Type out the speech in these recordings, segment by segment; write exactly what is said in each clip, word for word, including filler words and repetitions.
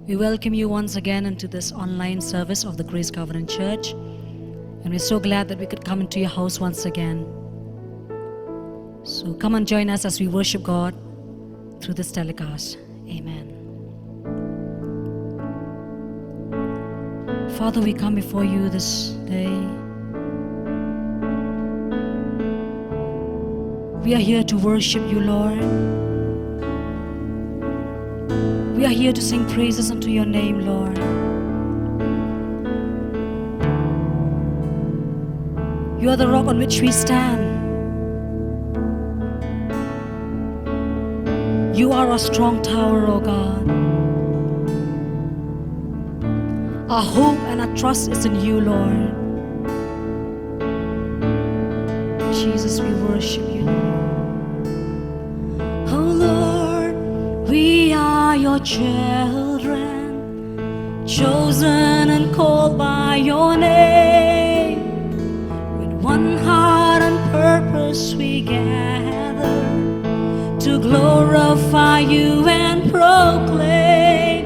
We welcome you once again into this online service of the Grace Covenant Church. And we're so glad that we could come into your house once again. So come and join us as we worship God through this telecast. Amen. Father, we come before you this day. We are here to worship you, Lord. We are here to sing praises unto your name, Lord. You are the rock on which we stand. You are our strong tower, O God. Our hope and our trust is in you, Lord. Jesus, we worship you, Lord. Oh Lord, we are your children, chosen and called by your name. With one heart and purpose we gather to glorify you and proclaim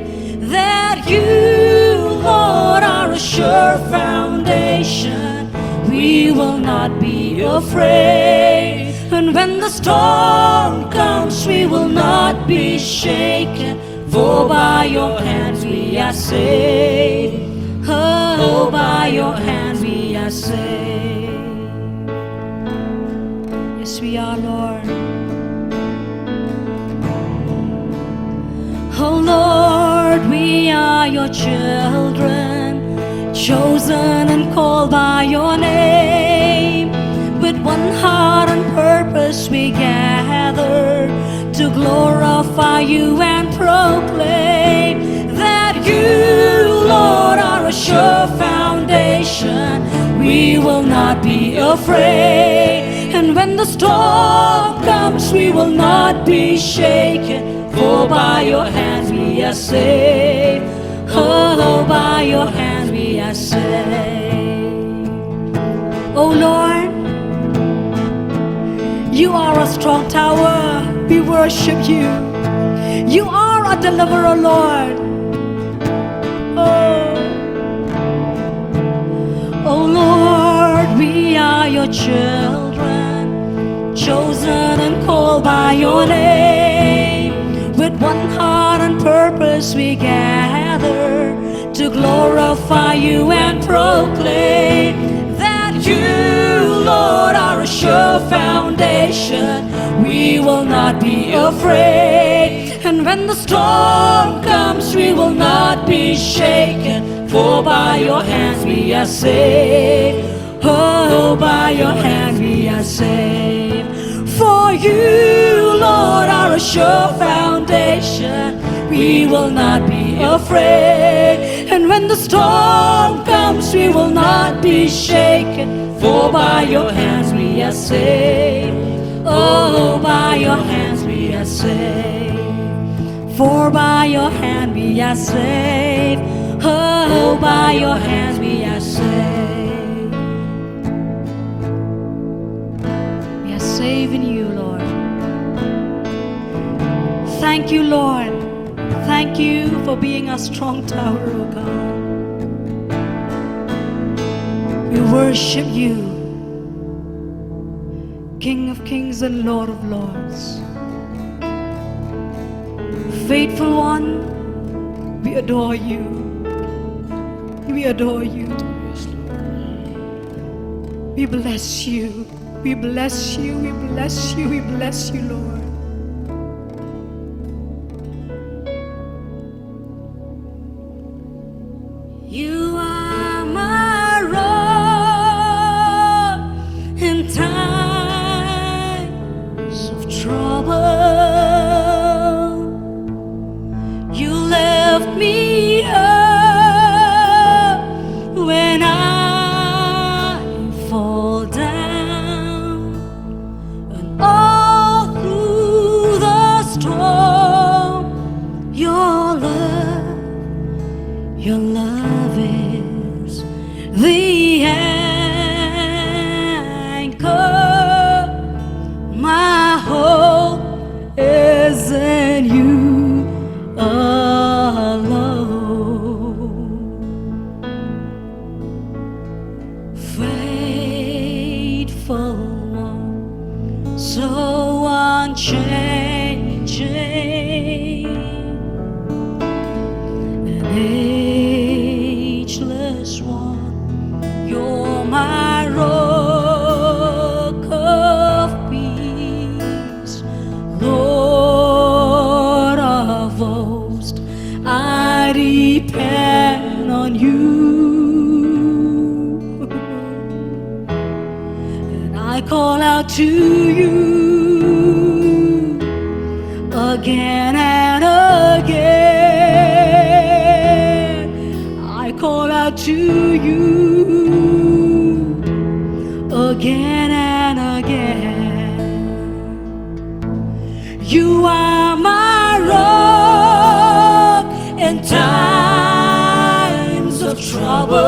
that you, Lord, are a sure foundation. We will not be afraid. And when the storm comes, we will not be shaken. For by your hands we are saved. Oh, by your hands we are saved. Yes, we are, Lord. Oh Lord, we are your children, chosen and called by your name. With one heart and purpose we gather to glorify you and proclaim that you, Lord, are a sure foundation. We will not be afraid. And when the storm comes, we will not be shaken. For by your hands we are saved. Oh, by your hands we are saved. Oh Lord, you are a strong tower. We worship you. You are a deliverer, Lord. Oh. Oh Lord, we are your children, chosen and called by your name. With one heart and purpose we gather to glorify you and proclaim that you, Lord, are a sure foundation. We will not be afraid. And when the storm comes, we will not be shaken. For by your hands we are saved. Oh, by your hands we are saved. For you, Lord, are a sure foundation. We will not be afraid. And when the storm comes, we will not be shaken. For by your hands we are saved. Oh, by your hands we are saved. For by your hand we are saved. Oh, by your hands we are saved. We are saved in you, Lord. Thank you, Lord. Thank you for being our strong tower, oh God. We worship you, King of kings and Lord of lords. Faithful one, we adore you. We adore you. We bless you. We bless you. We bless you. We bless you, Lord. You are my rock in times of trouble. You lift me up when I fall down. And all who to you again and again. I call out to you again and again. You are my rock in times of trouble.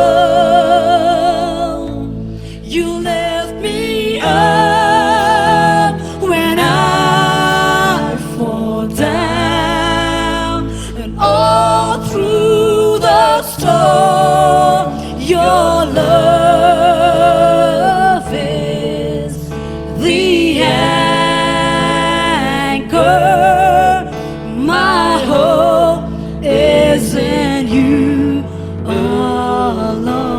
You lift me up when I fall down, and all through the storm, your love is the anchor. My hope is in you alone.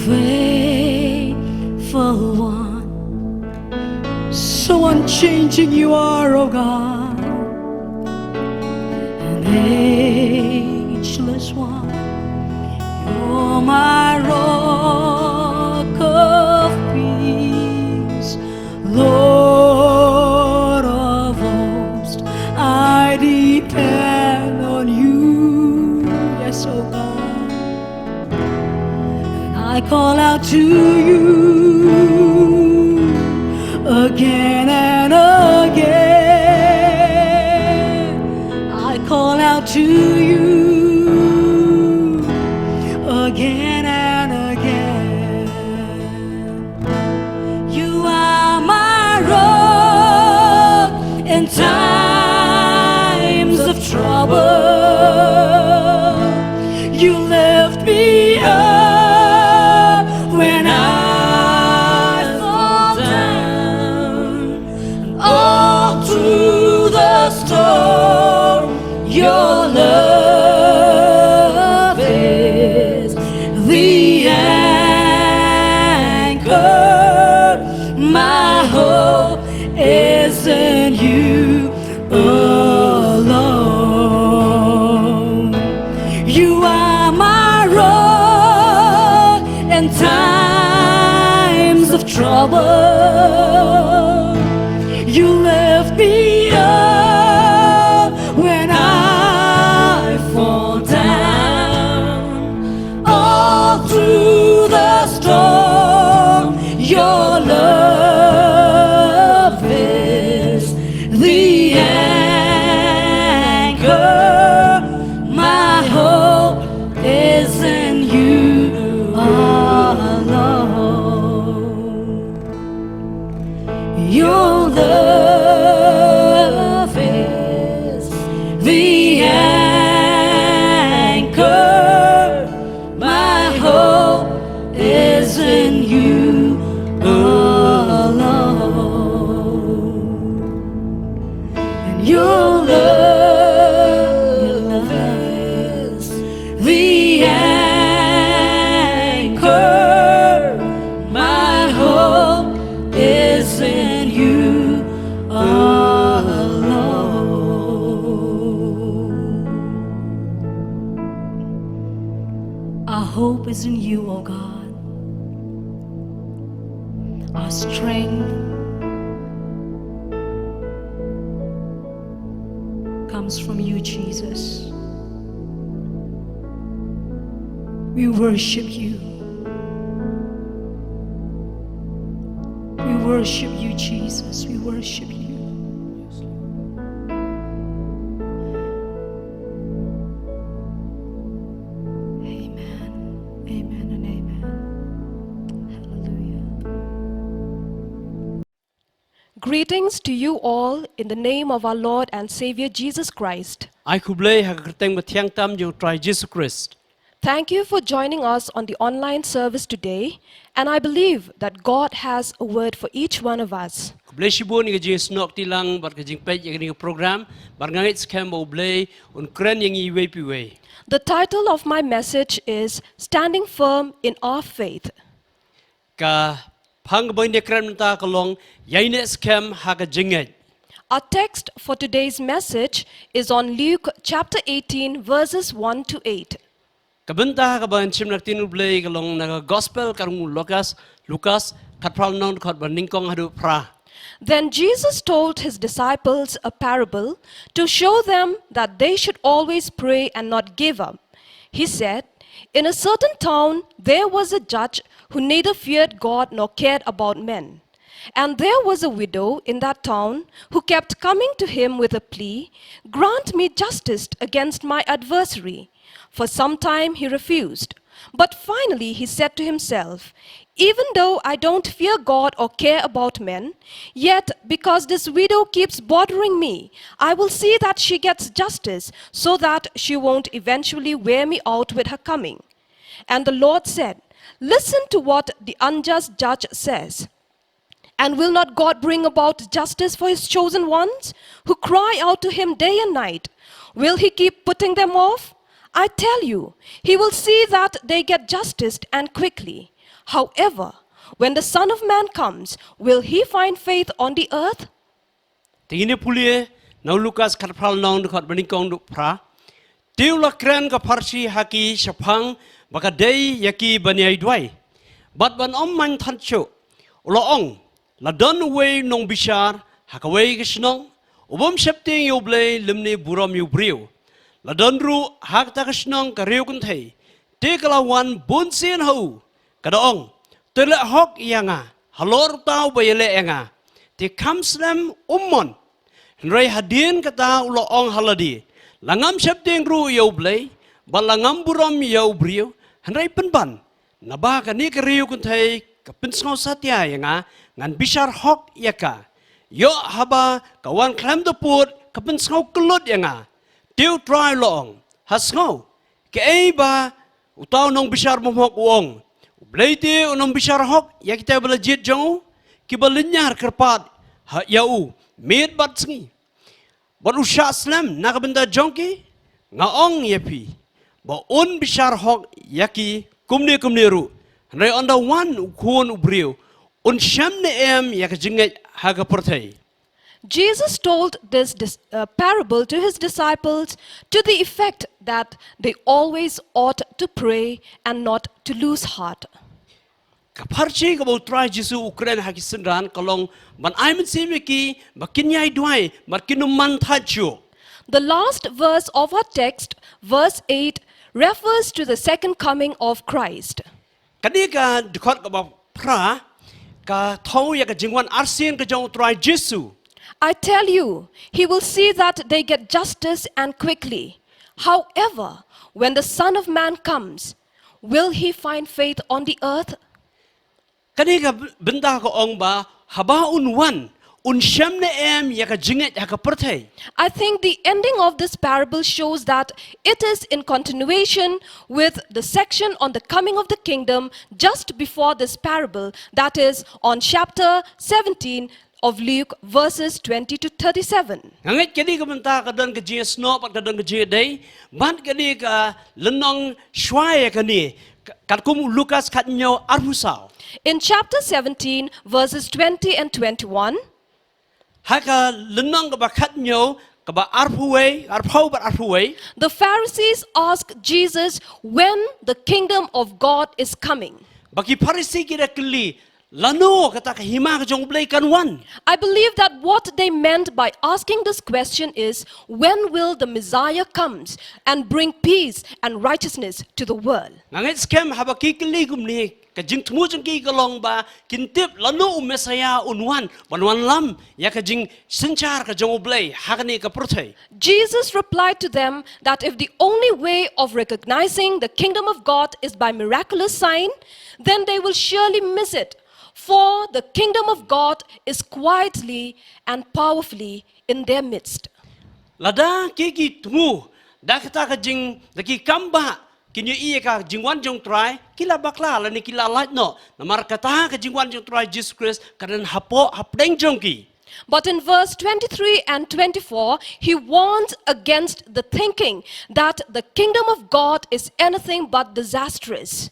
Faithful one, so unchanging you are, O God, and ageless one. You're my rock of peace, Lord of hosts. I depend on you. Yes, O God. And I call out to you again and again. I call out to you again and again. You are my rock in times of trouble. You lift me up when I fall down. All through the storm, your love is the anchor. My hope is in you alone. You are my rock in times of trouble. You lift me up when I fall down. All through the storm, your love is the anchor. My hope is in you alone. Your love is the anchor. My hope is in you alone. And your love is the anchor. My hope is in you alone. Our hope is in you, O God. Our strength comes from you, Jesus. We worship you. We worship you, Jesus. We worship you. Amen. Amen and amen. Hallelujah. Greetings to you all in the name of our Lord and Savior Jesus Christ. Ai khublei ha ka kyrteng bathiang tam jong Trai Jisu Khrist. Thank you for joining us on the online service today, and I believe that God has a word for each one of us. Khublei shibun ïa ka jingsnoh kti lang bad ka jingpeit ïa kane ka program, bad nga ngeit skhem ba U Blei un kren ïa ngi iwei pa iwei. The title of my message is Standing Firm in Our Faith. Ka phang ba ngin ïakren mynta ka long Ïaineh Skhem ha ka Jingngeit. Our text for today's message is on Luke chapter eighteen, verses one to eight. Ka bynta kaba ngan shim na ka ktien U Blei ka long na ka gospel ka rung Lukas, Lukas, khatphra lynnong dkhot ba nyngkong haduh phra. Then Jesus told his disciples a parable to show them that they should always pray and not give up. He said, "In a certain town there was a judge who neither feared God nor cared about men. And there was a widow in that town who kept coming to him with a plea, 'Grant me justice against my adversary.' For some time he refused. But finally he said to himself, 'Even though I don't fear God or care about men, yet because this widow keeps bothering me, I will see that she gets justice so that she won't eventually wear me out with her coming.' And the Lord said, 'Listen to what the unjust judge says. And will not God bring about justice for his chosen ones who cry out to him day and night? Will he keep putting them off? I tell you, he will see that they get justice and quickly. However, when the Son of Man comes, will he find faith on the earth?'" Te ngin ïa pule na u Lukas khatphra lynnong dkhot ba nyngkong haduh phra. Te u la kren ka pharshi ha ki shaphang ba ka dei ïa ki ban ïai duwai bad ban ym man thait shuh. U la ong, "La don uwei u nongbishar ha kawei ka shnong, u bym sheptieng ïa U Blei lymne burom ïa u briew. La don ruh ha kata ka shnong ka riew kynthei, te ka la wan bun sien ha u, ka da ong, 'To leh hok ïa nga halor uta uba ïaleh ïa nga.' Te kham slem um mon. Hynrei hadien kata u la ong ha lade, 'La ngam sheptieng ruh ïa U Blei bad la ngam burom ïa u briew, hynrei pynban, naba kane ka riew kynthei ka pynsngew satia ïa nga, ngan bishar hok ïa ka. Ïoh haba ka wan khlem da pud ka pynsngew kyllut ïa nga.' Te U Trai u la ong, 'Ha sngew, kaei ba uta u nongbishar bymhok u ong? U Blei te un ym bishar hok ïa kita ba la jied jong u, kiba lynñiar kyrpad ha ïa u miet bad sngi?' Bad u shah slem na ka bynta jong ki? Nga ong ïa phi ba un bishar hok ïa ki kumne kumne ruh. Hynrei ynda wan u Khun u briew, un shem ne em ïa ka jingngeit ha ka pyrthei?" Jesus told this dis- uh, parable to his disciples to the effect that they always ought to pray and not to lose heart. Ka pharshi kaba U Trai Jisu u kren ha ki synran ka long ban ai mynsiem ïa ki ba kin ïai duwai bad kin ym man thait shuh. The last verse of our text, verse eight, refers to the second coming of Christ. Kane ka dkhot kaba phra ka thew ïa ka jingwan arsien ka jong U Trai Jisu. "I tell you, he will see that they get justice and quickly. However, when the Son of Man comes, will he find faith on the earth?" Kane ka bynta ka ong ba haba un wan, un shem ne em ïa ka jingngeit ha ka pyrthei? I think the ending of this parable shows that it is in continuation with the section on the coming of the kingdom just before this parable, that is on chapter seventeen of Luke, verses twenty to thirty-seven. Nga ngeit kane ka bynta ka don ka jingïasnoh bad ka don ka jingïadei bad kane ka lynnong shuwa ïa kane, ka- katkum u Lukas khathynñiew arphew saw. In chapter seventeen, verses twenty and twenty-one, ha ka lynnong kaba khathynñiew, kaba arphew wei, arphew bad arphew wei, the Pharisees ask Jesus when the kingdom of God is coming. Ba ki Pharisi ki da kylli, lano kata ka hima ka jong U Blei kan wan? I believe that what they meant by asking this question is, when will the Messiah comes and bring peace and righteousness to the world? Nga ngeit skhem haba ki kylli kumne, ka jingthmu jong ki ka long ba kin tip lano u Messiah un wan ban wanlam ïa ka jingsynshar ka jong U Blei ha kane ka pyrthei. Jesus replied to them that if the only way of recognizing the kingdom of God is by miraculous sign, then they will surely miss it. For the kingdom of God is quietly and powerfully in their midst. Lada ki ki thmu da kata ka jing, da ki kam ba kin ïohi ïa ka jingwan jong U Trai, ki la bakla lane ki la lait noh. Namar kata ka jingwan jong U Trai Jisu Khrist ka don hapoh hapdeng jong ki. But in verse twenty-three and twenty-four, he warns against the thinking that the kingdom of God is anything but disastrous.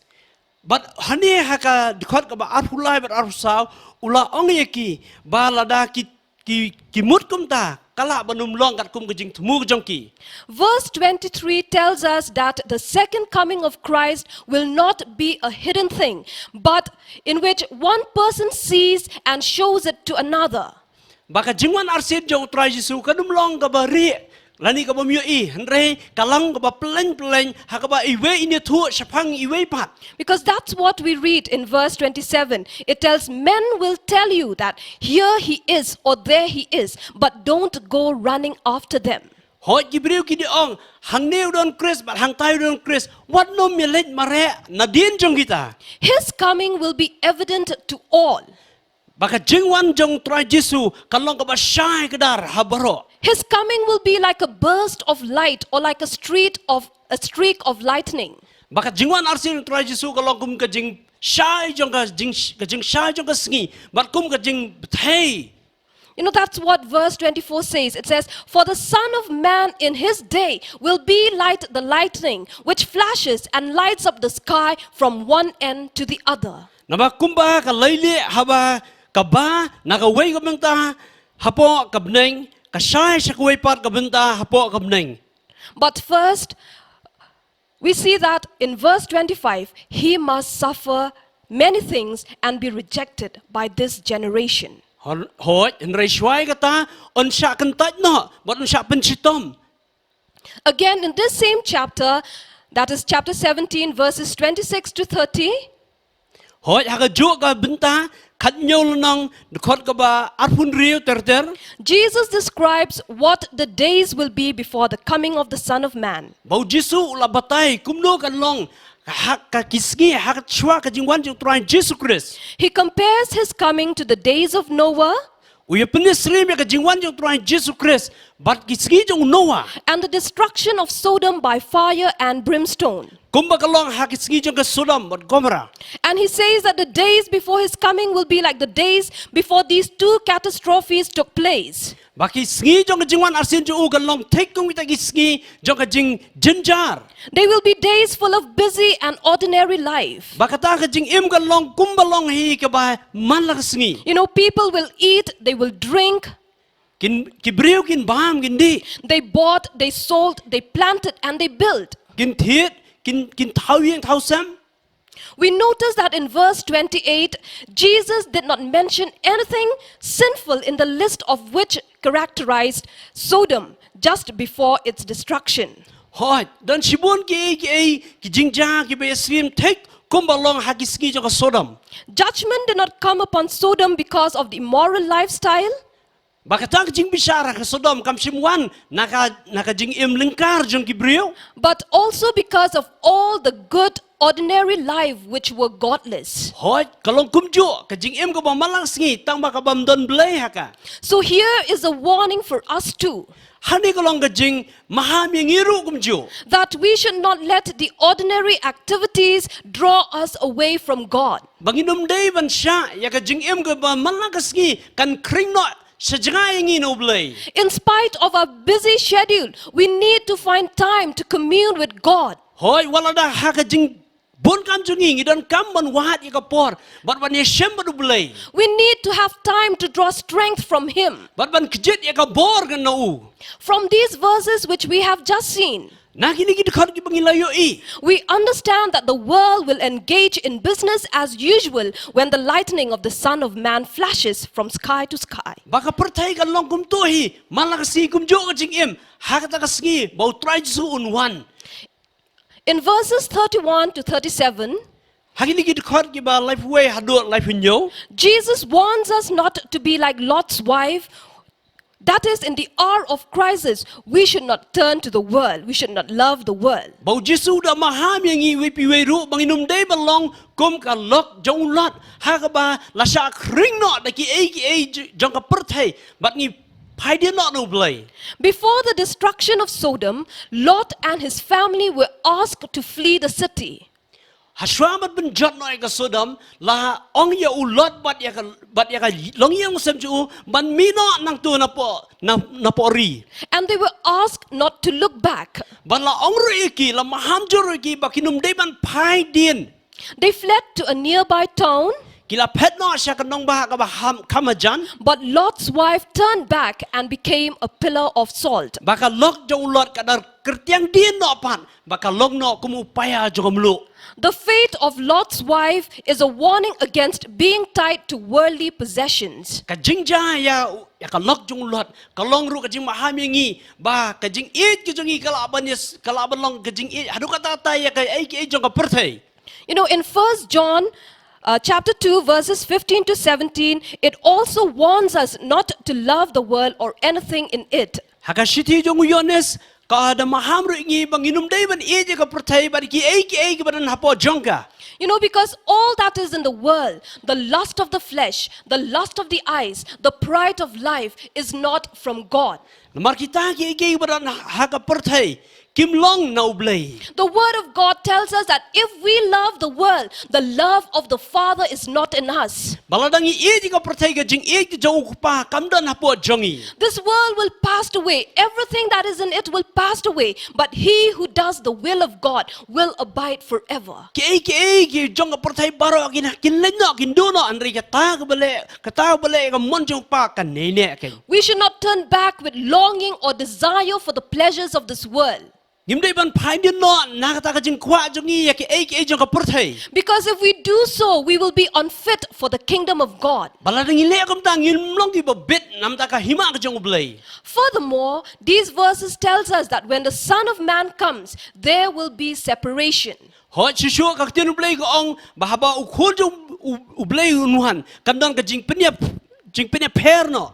Bad hangne ha ka dkhot kaba arphew lai bad arphew saw, u la ong ïa ki ba lada ki, ki, ki mut kumta, ka lah ban ym long katkum ka jingthmu ka jong ki. Verse twenty-three tells us that the second coming of Christ will not be a hidden thing, but in which one person sees and shows it to another. Ba ka jingwan arsien jong u Trai Jisu kan ym long kaba rieh lane kaba ym ïohi, hynrei ka long kaba pyllein pyllein ha kaba iwei in ïathuh shaphang iwei pat. Because that's what we read in verse twenty-seven. It tells, "Men will tell you that here he is or there he is, but don't go running after them." Hooid, ki briew ki ïa ong, hangne u don Khrist bad hangtai u don Khrist, wat nym ïaleit mareh nadien jong kita. His coming will be evident to all. Ba ka jingwan jong u Trai Jisu kan long kaba shai kdar ha baroh. His coming will be like a burst of light or like a streak of, a streak of lightning. Ba ka jingwan arsien u Trai Jisu kan long kum ka jingshai jong ka jing, ka jingshai jong ka sngi, bad kum ka jingbthei. You know, that's what verse twenty-four says. It says, "For the Son of Man in his day will be like the lightning, which flashes and lights up the sky from one end to the other." Namar kumba ka leilieh haba ka ba na kawei ka bynta hapoh ka bneng, ka shai sha kawei pat ka bynta hapoh ka bneng. But first, we see that in verse twenty-five, he must suffer many things and be rejected by this generation. Hooid, hynrei shuwa kata, un shah kyntait noh bad un shah pynshitom. Again, in this same chapter, that is chapter seventeen, verses twenty-six to thirty, hooid, ha kajuh ka bynta khathynñiew lynnong, dkhot kaba arphew hynriew ter ter, Jesus describes what the days will be before the coming of the Son of Man. Ba u Jisu u la batai kumno kan long ha ka ki sngi ha ka shuwa ka jingwan jong u Trai Jisu Khrist. He compares his coming to the days of Noah. U ïa pynïasyriem ïa ka jingwan jong u Trai Jisu Khrist bad ki sngi jong u Noah. And the destruction of Sodom by fire and brimstone. Kumba ka long ha ki sngi jong ka Sodom bad Gomorrah. And he says that the days before his coming will be like the days before these two catastrophes took place. Ba ki sngi jong ka jingwan arsien jong u kan long thik kum kita ki sngi jong ka jingjynjar. They will be days full of busy and ordinary life. Ba kata ka jingim kan long kumba long hi kaba man la ka sngi. You know, people will eat, they will drink. Kin, ki briew kin bam, kin dih. They bought, they sold, they planted, and they built. Kin thied, kin, kin thaw ïing thaw sem. We notice that in verse twenty-eight, Jesus did not mention anything sinful in the list of which characterized Sodom just before its destruction. Hooid, don shibun kiei kiei ki jingjia kiba ïasyriem thik kumba long ha ki sngi jong ka Sodom. Judgment did not come upon Sodom because of the immoral lifestyle. Ba kata ka jingbishar ha ka Sodom kam shym wan na ka, na ka jingim lyngkar jong ki briew. But also because of all the good ordinary life which were godless. Hooid, ka long kumjuh ka jingim kaba man la ka sngi tang ba ka bym don Blei ha ka. So here is a warning for us too. Hangne ka long ka jingmaham ïa ngi ruh kumjuh. That we should not let the ordinary activities draw us away from God. Ba ngin ym dei ban shah ïa ka jingim kaba man la ka sngi kan khring noh sha jngai ïa ngi na u Blei. In spite of our busy schedule, we need to find time to commune with God. Hooid, wat la da ha ka jingbun kam jong ngi ngi donkam ban wad ïa ka por bad ban ïashem bad u Blei. We need to have time to draw strength from Him. Bad ban kjit ïa ka bor na u. From these verses which we have just seen, na kine ki dkhot kiba ngi la ïohi, we understand that the world will engage in business as usual when the lightning of the Son of Man flashes from sky to sky. Ba ka pyrthei kan long kumto hi man la ka sngi kumjuh ka jingim ha kata ka sngi ba u Trai Jisu un wan. In verses thirty-one to thirty-seven, ha kine ki dkhot kiba laiphew wei haduh laiphew hynñiew, Jesus warns us not to be like Lot's wife. That is, in the hour of crisis, we should not turn to the world. We should not love the world. Ba u Jisu u da maham ïa ngi iwei pa iwei ruh ba ngin ym dei ban long kum ka lok jong u Lot ha kaba la shah khring noh da kiei kiei j-, jong ka pyrthei bad ngi phai dien noh na u Blei. Before the destruction of Sodom, Lot and his family were asked to flee the city. Hashwa ban pynjot noh ïa ka Sodom, la ong ïa u Lot bad ïa ka, bad ïa ka longïing longsem jong u ban mih noh nangto napoh, na, napoh ri. And they were asked not to look back. Bad la ong ruh ïa ki, la maham jur ruh ïa ki ba kin ym dei ban phai dien. They fled to a nearby town. Ki la phet noh sha ka nongbah kaba kham, kham hajan. But Lot's wife turned back and became a pillar of salt. Ba ka lok jong u Lot ka da kyrtiang dien noh pat, ba ka long noh kum u paia jong ka mluh. The fate of Lot's wife is a warning against being tied to worldly possessions. Ka jingjia ïa, ïa ka lok jong u Lot ka long ruh ka jingmaham ïa ngi, ba ka jingïeit ka jong ngi ka lah ban ïa s-, ka lah ban long ka jingïeit haduh katta katta ïa kaei kaei jong ka pyrthei. You know, in First John, uh, chapter two, verses fifteen to seventeen, it also warns us not to love the world or anything in it. Ha ka shithi jong u Ïoannis, ka da maham ruh ïa ngi ba ngin ym dei ban ïeit ïa ka pyrthei bad kiei kiei kiba don hapoh jong ka. You know, because all that is in the world, the lust of the flesh, the lust of the eyes, the pride of life, is not from God. Namar kita kiei kiei kiba don ha ka pyrthei kim long na u Blei. The word of God tells us that if we love the world, the love of the Father is not in us. Ba lada ngi ïeit ïa ka pyrthei, ka jingïeit ka jong u Kpa kam don hapoh jong ngi. This world will pass away. Everything that is in it will pass away. But he who does the will of God will abide forever. Kiei kiei ki jong ka pyrthei baroh kin, kin leit noh, kin duh noh, hynrei kata kaba leh, kata kaba leh ka mon jong u Kpa kan ïaineh kein. We should not turn back with longing or desire for the pleasures of this world. Ngim dei ban phai dien noh na kata ka jingkwah jong ngi ïa kiei kiei jong ka pyrthei. Because if we do so, we will be unfit for the kingdom of God. Ba lada ngi leh kumta ngim long kiba bit namar ka hima ka jong u Blei. Furthermore, these verses tells us that when the Son of Man comes, there will be separation. Hooid, shuh shuh ka ktien u Blei ka ong ba haba u Khun jong u, u Blei un wan, kan don ka jingpynïap, jingpynïapher noh.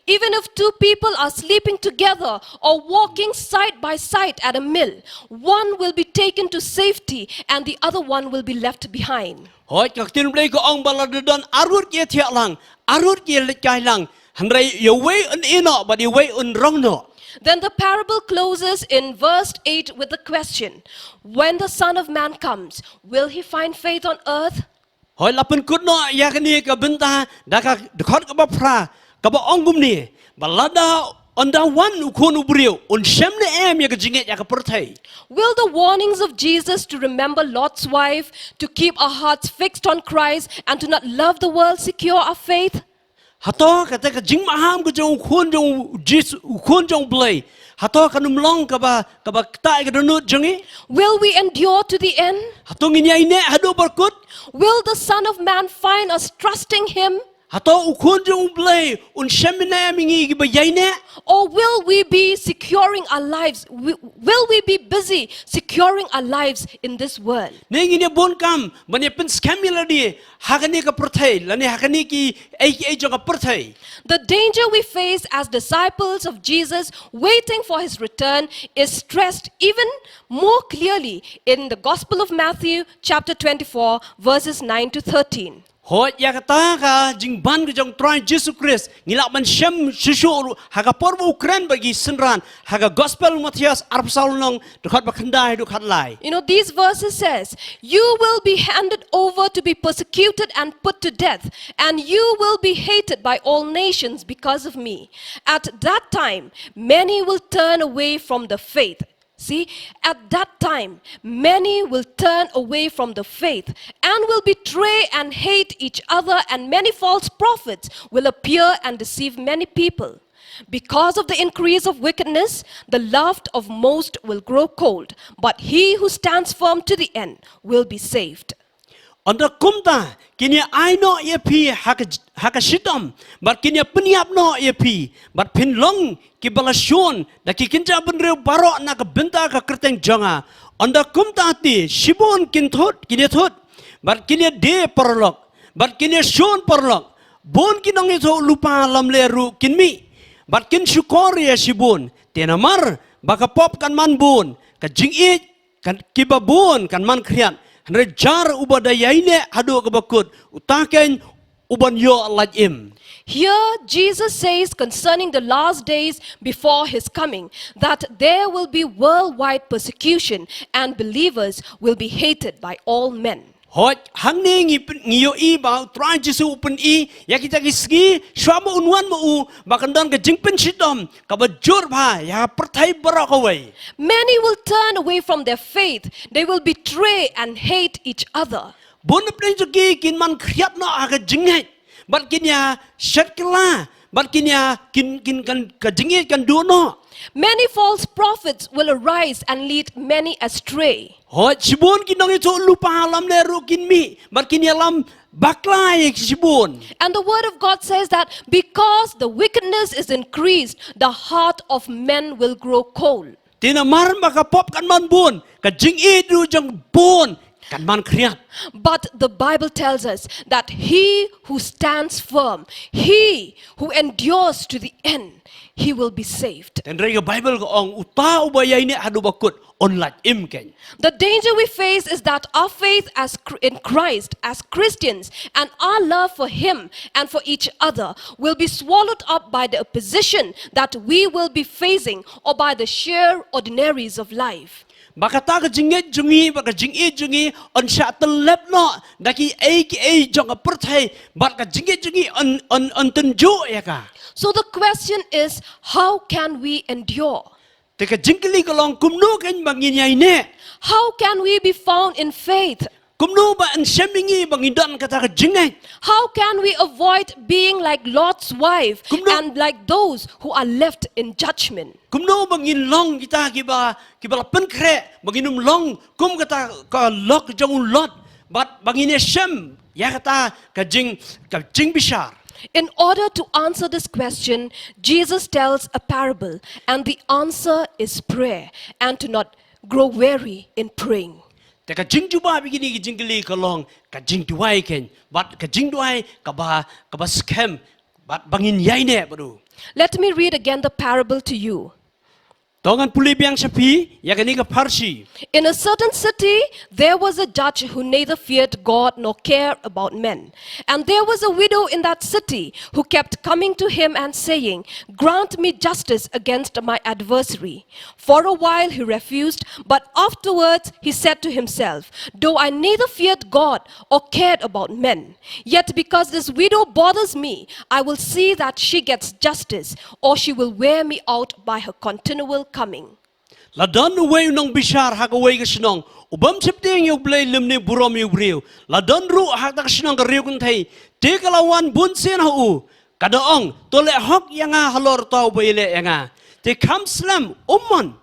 Even if two people are sleeping together or walking side by side at a mill, one will be taken to safety and the other one will be left behind. Hooid, ka ktien u Blei ka ong ba lada don arngut ki ïathiah lang, arngut ki ïaleit kai lang, hynrei ïa uwei un ïeh noh bad ïa uwei un rong noh. Then the parable closes in verse eight with the question, "When the Son of Man comes, will he find faith on earth?" Hooid, la pynkut noh ïa kane ka bynta da ka dkhot kaba phra, kaba ong kumne, ba lada ynda wan u Khun u Briew, un shem ne em ïa ka jingngeit ïa ka pyrthei. Will the warnings of Jesus to remember Lot's wife, to keep our hearts fixed on Christ, and to not love the world secure our faith? Hato kata ka jingmaham ka jong u Khun jong u Jisu, u Khun jong u Blei, hato kan ym long kaba, kaba ktah ïa ka dohnud jong ngi? Will we endure to the end? Hato ngin ïaineh haduh bakut? Will the Son of Man find us trusting him? Hato u Khun jong u Blei un shem ne em ïa ngi kiba ïaineh? Or will we be securing our lives? Wi-, will we be busy securing our lives in this world? Ne ngin ïa bun kam ban ïa pynskhem ïa lade ha kane ka pyrthei, lane ha kane kiei kiei jong ka pyrthei. The danger we face as disciples of Jesus waiting for his return is stressed even more clearly in the Gospel of Matthew chapter twenty-four, verses nine to thirteen. Hooid, ïa kata ka jingban ka jong u Trai Jisu Khrist ngi lah ban shem shuh shuh ruh ha ka por ba u kren bad ki synran, ha ka Gospel Mathaios arphew saw lynnong, dkhot ba khyndai haduh khatlai. You know, these verses says, "You will be handed over to be persecuted and put to death, and you will be hated by all nations because of me. At that time, many will turn away from the faith." See, at that time, many will turn away from the faith and will betray and hate each other, and many false prophets will appear and deceive many people. Because of the increase of wickedness, the love of most will grow cold, but he who stands firm to the end will be saved. Ynda kumta kin ïa ai noh ïa phi ha ka, ha ka shitom, bad kin ïa pynïap noh ïa phi, bad phin long kiba la shun da ki kynja bynriew baroh na ka bynta ka kyrteng jong nga. Ynda kumta te shibun kin thut, kin ïa thut, bad kin ïa die paralok, bad kin ïa shun paralok. Bun ki nongïathuhlypa lamler ruh kin mih, bad kin shukor ïa shibun. Te namar ba ka pop kan man bun, ka jingïeit kan, kiba bun kan man khriat, hynrei jar uba da ïaineh haduh kaba kut, uta kein uban ïoh lait im. Here, Jesus says concerning the last days before his coming that there will be worldwide persecution and believers will be hated by all men. Hooid, hangne ngi pyn-, ngi ïohi ba u Trai Jisu u pyni ïa kita ki sngi shuwa ba un wan ma u, ba kan don ka jingpynshitom kaba jur bha ïa ka pyrthei baroh kawei. Many will turn away from their faith. They will betray and hate each other. Bun na pdeng jong ki kin man khriat noh ha ka jingngeit. Bad kin ïa shet kylla. Bad kin ïa kin, kin kan, ka jingngeit kan duh noh. Many false prophets will arise and lead many astray. Hooid, shibun ki nongïathuhlypa lamler ruh kin mih, bad kin ïalam bakla ïa ki shibun. And the word of God says that because the wickedness is increased, the heart of men will grow cold. Te namar ba ka pop kan man bun, ka jingïeit ruh jong bun kan man khriat. But the Bible tells us that he who stands firm, he who endures to the end, he will be saved. Hynrei ka Bible ka ong, uta uba ïaineh haduh ba kut, un lait im keiñ. The danger we face is that our faith as Chri- in Christ, as Christians, and our love for him and for each other will be swallowed up by the opposition that we will be facing or by the sheer ordinaries of life. Ba kata ka jingngeit jong ngi, ba ka jingïeit jong ngi, un shah tyllep noh da kiei kiei jong ka pyrthei, bad ka jingngeit jong ngi un, un, un tynjuh ïa ka. So the question is, how can we endure? Te ka jingkylli ka long, kumno keiñ ba ngin ïaineh? How can we be found in faith? Kumno ba yn shem ïa ngi ba ngin don kata ka jingngeit? How can we avoid being like Lot's wife Kumno- and like those who are left in judgment? Kumno ba ngin long kita kiba, kiba la pynkhreh, ba ngin ym long kum kata ka lok jong u Lot, bad ba ngin ïashem ïa kata ka jing, ka jingbishar. In order to answer this question, Jesus tells a parable, and the answer is prayer, and to not grow weary in praying. Te ka jingjubab ïa kine ki jingkylli ka long ka jingduwai keiñ, bad ka jingduwai kaba, kaba skhem, bad ba ngin ïaineh bad u. Let me read again the parable to you. To ngan pule biang sha phi ïa kane ka pharshi. In a certain city, there was a judge who neither feared God nor cared about men. And there was a widow in that city who kept coming to him and saying, "Grant me justice against my adversary." For a while he refused, but afterwards he said to himself, "Though I neither feared God or cared about men, yet because this widow bothers me, I will see that she gets justice, or she will wear me out by her continual coming." La don uwei u nongbishar ha kawei ka shnong, u bym sheptieng ïa U Blei lymne burom ïa u briew. La don ruh ha kata ka shnong ka riew kynthei, te ka la wan bun sien ha u, ka da ong, "To leh hok ïa nga halor uta uba ïaleh ïa nga." Te kham slem, um mon.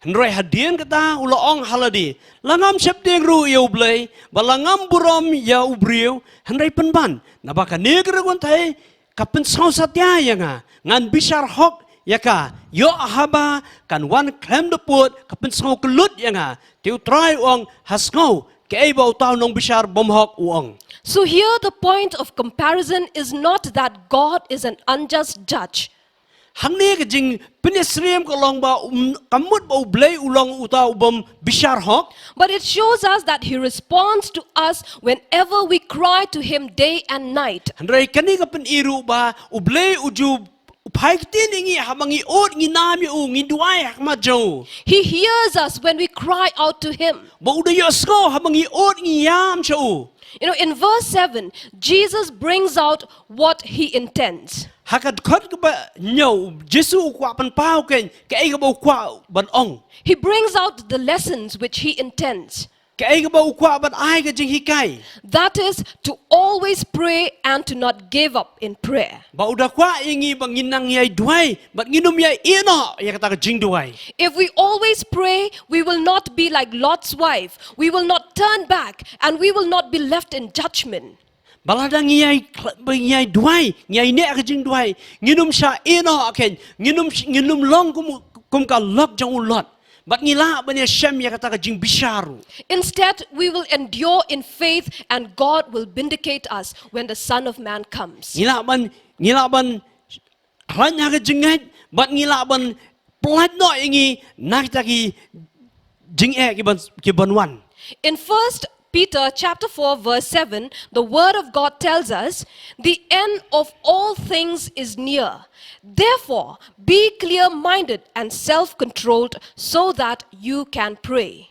Hynrei hadien kata u la ong ha lade, "La ngam sheptieng ruh ïa U Blei, bad la ngam burom ïa u briew, hynrei pynban, naba kane ka riew kynthei ka pynsngew satia ïa nga, ngan bishar hok ïa ka, ïoh haba kan wan khlem da pud ka pynsngew kyllut ïa nga." Te U Trai u ong, "Ha sngew kaei ba uta u nongbishar bymhok u ong." So here the point of comparison is not that God is an unjust judge. Hangne ka jingpynïasyriem ka long ba, um, ka mut ba U Blei u long uta u bym bishar hok. But it shows us that he responds to us whenever we cry to him day and night. Hynrei kane ka pyni ruh ba U Blei u ju, u phai ktien ïa ngi haba ngi ud ngi nam ïa u, ngi duwai ha khmat jong u. He hears us when we cry out to him. Ba u da ïohsngew haba ngi ud ngi ïam sha u. You know, in verse seven, Jesus brings out what he intends. Ha ka dkhot kaba hynñiew, Jisu u kwah pynpaw keiñ kaei kaba u kwah ban ong. He brings out the lessons which he intends. Kaei kaba u kwah ban ai ka jinghikai. That is to always pray and to not give up in prayer. Ba u da kwah ïa ngi ba ngin nang ïai duwai, bad ngin ym ïai ïeh noh ïa kata ka jingduwai. If we always pray, we will not be like Lot's wife. We will not turn back and we will not be left in judgment. Ba lada ngi ïai khl-, ba ngi ïai duwai, ngi ïaineh ha ka jingduwai, ngin ym shah ïeh noh keiñ, ngin ym sh-, ngin ym long kum, kum ka lok jong u Lot. Bad ngi lah ban ïashem ïa kata ka jingbishar ruh. Instead, we will endure in faith and God will vindicate us when the Son of Man comes. Ngi lah ban, ngi lah ban khlaiñ ha ka jingngeit, bad ngi lah ban pyllait noh ïa ngi na kita ki jingeh ki ban, ki ban wan. In First Peter chapter four verse seven, the word of God tells us, "The end of all things is near. Therefore, be clear-minded and self-controlled so that you can pray."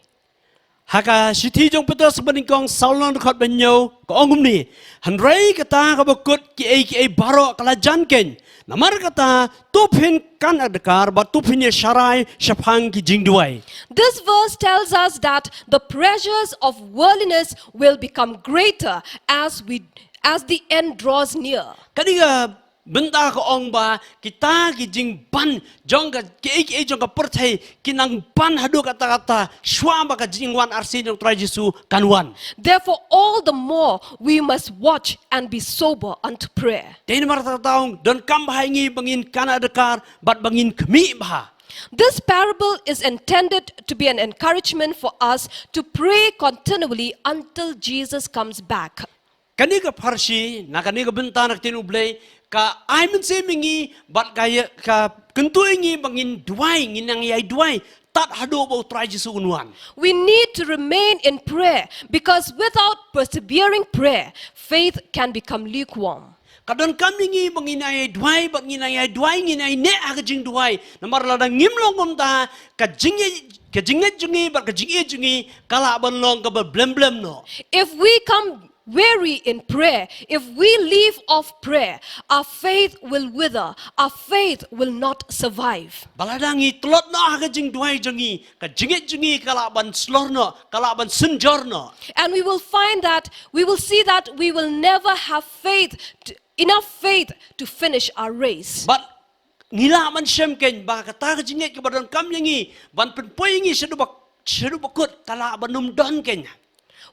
Ha ka shithi jong u Petros banyngkong saw lynnong dkhot ba hynñiew ka ong kumne: Hynrei kata kaba kut kiei kiei baroh ka la jan keiñ. Namar kata, to phin kan adkar bad to phin ïa sharai shaphang ki jingduwai. This verse tells us that the pressures of worldliness will become greater as we as the end draws near. Kane ka bynta ka ong ba kita ki jingban jong ka kiei kiei jong ka pyrthei ki nang ban haduh katta katta shuwa ba ka jingwan arsien jong u Trai Jisu kan wan. Therefore, all the more we must watch and be sober unto prayer. Te namar kata ka daw donkam bha ïa ngi ba ngin kan adkar bad ba ngin khmih bha. This parable is intended to be an encouragement for us to pray continually until Jesus comes back. Kane ka pharshi, na kane ka bynta na ka ktien U Blei, ka ai mynsiem ïa ngi bad ka ïa, ka kyntu ïa ngi ba ngin duwai, ngin nang ïai duwai tad haduh ba u Trai Jisu un wan. We need to remain in prayer because without persevering prayer, faith can become lukewarm. Ka donkam ïa ngi ba ngin ïai duwai, ba ngin ïai duwai, ngin ïai neh ha ka jingduwai. Namar lada ngim long kumta, ka jingngeit, ka jingngeit jong ngi bad ka jingïeit jong ngi ka lah ban long kaba blem blem noh. If we come weary in prayer, if we leave off prayer, our faith will wither, our faith will not survive. Ba lada ngi tlot noh ha ka jingduwai jong ngi, ka jingngeit jong ngi ka lah ban slor noh, ka lah ban synjor noh. And we will find that, we will see that we will never have faith, to, enough faith to finish our race. Bad ngi lah ban shem keiñ ba kata ka jingngeit kaba donkam ïa ngi ban pynpoi ïa ngi shaduh ba, shaduh ba kut ka lah ban ym don keiñ.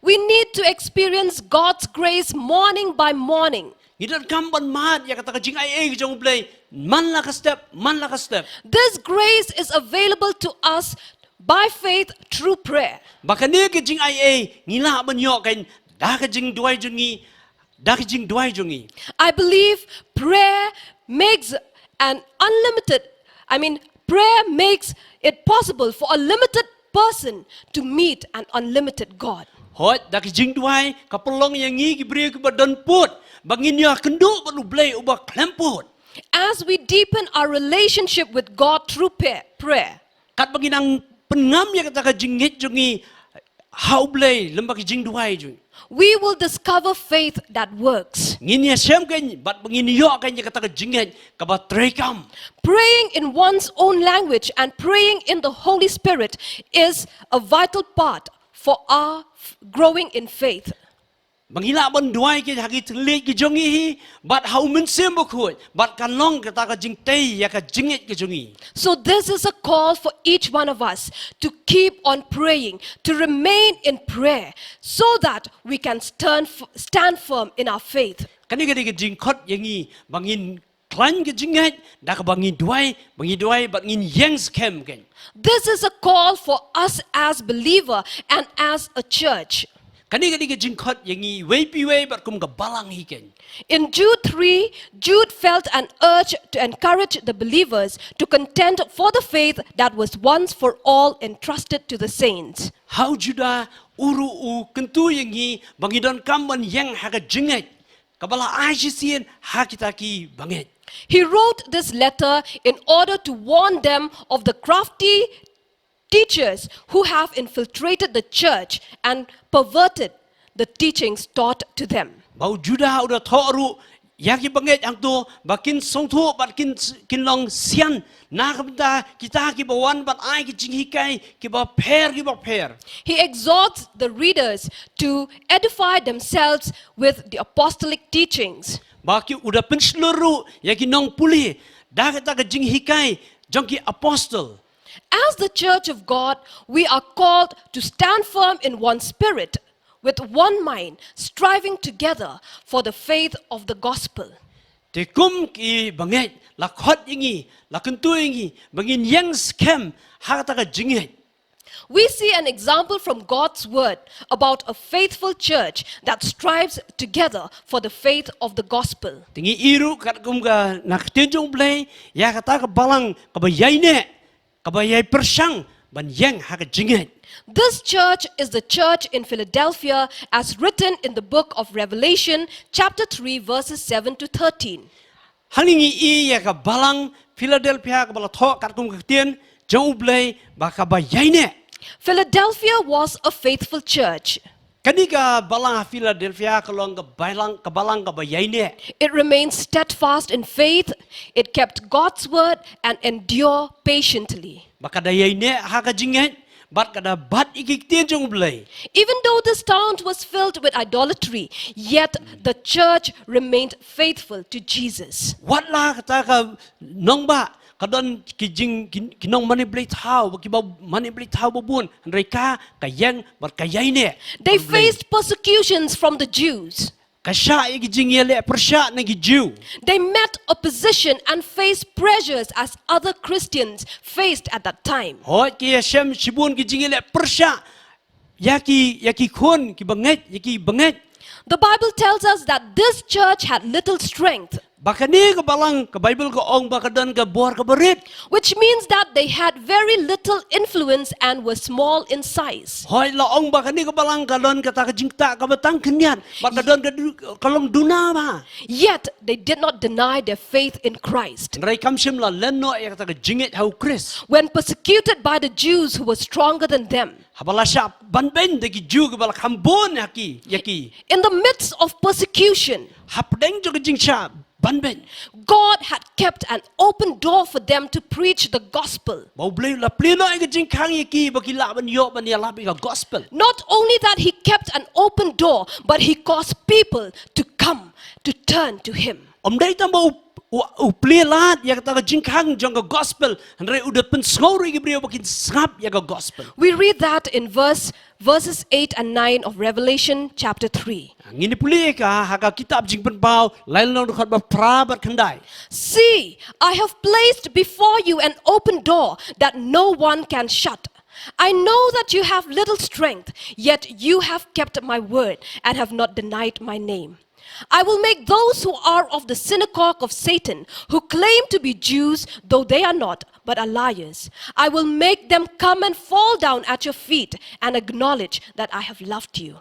We need to experience God's grace morning by morning. Ngi donkam ban mad ïa kata ka jingaiei jong U Blei man la ka step, man la ka step. This grace is available to us by faith through prayer. Ba kane ka jingaiei ngi lah ban ïoh keiñ da ka jingduwai jong ngi, da ka jingduwai jong ngi. I believe prayer makes an unlimited, I mean, prayer makes it possible for a limited person to meet an unlimited God. Hooid, da ka jingduwai ka pynlong ïa ngi ki briew kiba don pud ba ngin ïakynduh bad U Blei uba khlem pud. As we deepen our relationship with God through pa-, prayer, katba ngi nang pynngam ïa kata ka jingngeit jong ngi ha U Blei lem bad ka jingduwai jong ngi, we will discover faith that works. Ngin ïashem keiñ bad ba ngin ïoh keiñ ïa kata ka jingngeit kaba treikam. Praying in one's own language and praying in the Holy Spirit is a vital part for our f-, growing in faith. Ba ngi lah ban duwai keiñ ha ki thylliej ki jong ngi hi bad ha U Mynsiem Bakhuid, bad kan long kata ka jingtei ïa ka jingngeit ka jong ngi. So this is a call for each one of us to keep on praying, to remain in prayer, so that we can stand f-, stand firm in our faith. Kane ka dei ka jingkhot ïa ngi ba ngin khlaiñ ka jingngeit da kaba ngi duwai, ba ngi duwai bad ngin ïeng skhem keiñ. This is a call for us as believer and as a church. Kane ka dei ka jingkhot ïa ngi iwei pa iwei bad kum ka balang hi keiñ. In Jude three, Jude felt an urge to encourage the believers to contend for the faith that was once for all entrusted to the saints. Ha u Judah u ruh u kyntu ïa ngi ba ngi donkam ban ïeng ha ka jingngeit kaba la ai shisien ha kita ki bangeit. He wrote this letter in order to warn them of the crafty teachers who have infiltrated the church and perverted the teachings taught to them. Ba u Judah u da thoh ruh ïa ki bangeit hangto ba kin sngewthuh bad kin, kin long sian na ka bynta kita kiba wan ban ai ki jinghikai kiba pher kiba pher. He exhorts the readers to edify themselves with the apostolic teachings. Ba ki, u da pynshlur ruh ïa ki nongpule da kata ka jinghikai jong ki apostol. As the church of God, we are called to stand firm in one spirit, with one mind, striving together for the faith of the gospel. Te kum ki bangeit la khot ïa ngi, la kyntu ïa ngi ba ngin ïeng skhem ha kata ka jingngeit. We see an example from God's word about a faithful church that strives together for the faith of the gospel. Te ngi i ruh katkum ka na ka ktien jong U Blei ïa kata ka balang kaba ïaineh, kaba ïai pyrshang ban ïeng ha ka jingngeit. This church is the church in Philadelphia as written in the book of Revelation, chapter three, verses seven to thirteen. Hangne ngi i ïa ka balang Philadelphia kaba la thoh katkum ka ktien jong U Blei ba kaba ïaineh. Philadelphia was a faithful church. Kane ka balang ha Philadelphia ka long ka balang, ka balang kaba ïaineh. It remained steadfast in faith, it kept God's word, and endured patiently. Ba ka da ïaineh ha ka jingngeit, bad ka da bat ïa ki ktien jong U Blei. Even though this town was filled with idolatry, yet the church remained faithful to Jesus. Wat la kata ka nongbah ka don ki jing, ki, ki nongmane blei thaw, ba kiba mane blei thaw ba bun, hynrei ka, ka ïeng bad ka ïaineh. They Blei. Faced persecutions from the Jews. Ka shah ïa ki jingïaleh pyrshah na ki Jiw. They met opposition and faced pressures as other Christians faced at that time. Hooid, ki ïashem shibun ki jingïaleh pyrshah ïa ki, ïa ki khun ki bangeit, ïa ki bangeit. The Bible tells us that this church had little strength, Ba kane ka balang, ka Bible ka ong ba ka don ka bor kaba rit. which means that they had very little influence and were small in size. Hooid, la ong ba kane ka balang ka don kata ka jingktah kaba tang khyndiat, bad ka don ka du-, ka long duna bha. Yet they did not deny their faith in Christ. Hynrei kam shym la len noh ïa kata ka jingngeit ha U Khrist. When persecuted by the Jews who were stronger than them, Haba la shah banbeiñ da ki Jiw kiba la kham bun ïa ki, ïa ki. In the midst of persecution, Hapdeng jong ka jingshah banbeiñ, God had kept an open door for them to preach the gospel. Ba U Blei u la plie noh ïa ka jingkhang ïa ki ba ki lah ban ïoh ban ïalap ïa ka gospel. Not only that, He kept an open door, but He caused people to come to turn to Him. Ym dei tang ba u, u, u plie lad ïa kata ka jingkhang jong ka gospel, hynrei u da pynsngew ruh ïa ki briew ba kin sngap ïa ka gospel. We read that in verse verses eight and nine of Revelation chapter three. Ngin ïa pule ïa ka ha ka kitab Jingpynpaw, lai lynnong dkhot ba phra bad khyndai. See, I have placed before you an open door that no one can shut. I know that you have little strength, yet you have kept my word and have not denied my name. I will make those who are of the synagogue of Satan, who claim to be Jews, though they are not, but are liars. I will make them come and fall down at your feet and acknowledge that I have loved you.